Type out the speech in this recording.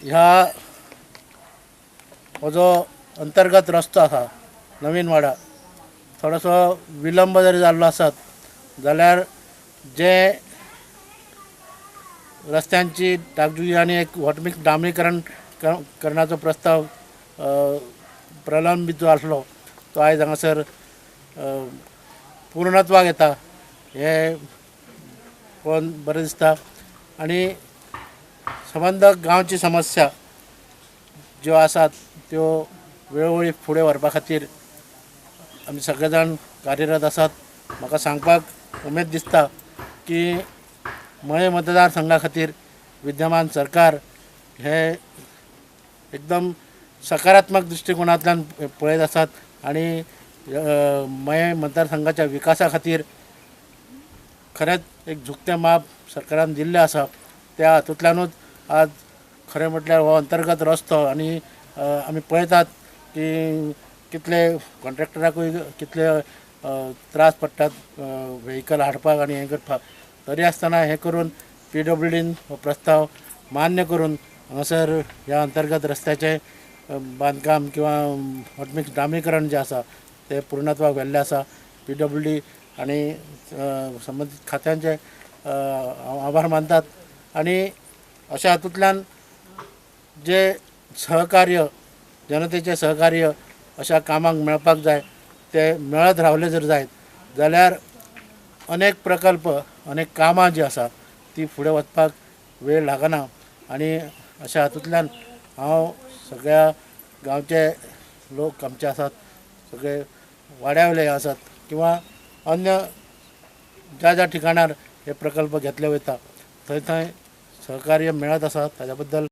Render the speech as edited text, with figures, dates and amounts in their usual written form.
ह्या हो जो अंतर्गत रस्तो आसा नवीन वाडा थोडोसो विलंब जरी जाल्लो आसत जाल्यार जे रस्त्यांची डागडुजी आनी एक हॉटमिक्स डांबरीकरण करण्याचो प्रस्ताव प्रलंबीत जो आसलो तो आयज हांगासर पूर्णत्वाक येता हें पळोवन बरें दिसता। आनी संबंद गांवची समस्या ज्यो आसात त्यो वेळोवेळी फुडें व्हरपा खातीर आमी सगळे जाण कार्यरत आसात। म्हाका सांगपाक उमेद दिसता की मये मतदारसंघा खातीर विद्यमान सरकार हे एकदम सकारात्मक दृश्टिकोनांतल्यान पळयत आसात आनी मये मतदारसंघाच्या विकासा खातीर खरेंच एक झुकतें माप सरकारान दिल्लें आसा। त्या हातूंतल्यानूच आज खरें म्हटल्यार हो अंतर्गत रस्तो आनी आमी पळयतात की कितले कॉन्ट्रॅक्टराकूय कितले त्रास पडटात व्हेकल हाडपाक आनी हें करपाक, तरी आसतना हें करून पीडब्ल्यूडीन हो प्रस्ताव मान्य करून हांगासर ह्या अंतर्गत रस्त्याचें बांदकाम किंवा हॉटमिक्स डांबरीकरण जें आसा तें पूर्णत्वाक व्हेल्लें आसा। पीडब्ल्यूडी आनी संबंदीत खात्यांचे हांव आभार मानतात आनी अशा हातूंतल्यान जे सहकार्य जनतेचें सहकार्य अशा कामाक मेळपाक जाय ते मेळत रावले जर जायत जाल्यार अनेक प्रकल्प अनेक कामां जीं आसा ती फुडें वचपाक वेळ लागना आनी अशा हातूंतल्यान हांव सगळ्या गांवचे लोक आमचे आसात सगळे वाड्यावयले आसात किंवा अन्य ज्या ज्या ठिकाणार हे प्रकल्प घेतले वयता थंय थंय सहकार्य मेळत आसा ताज्या बद्दल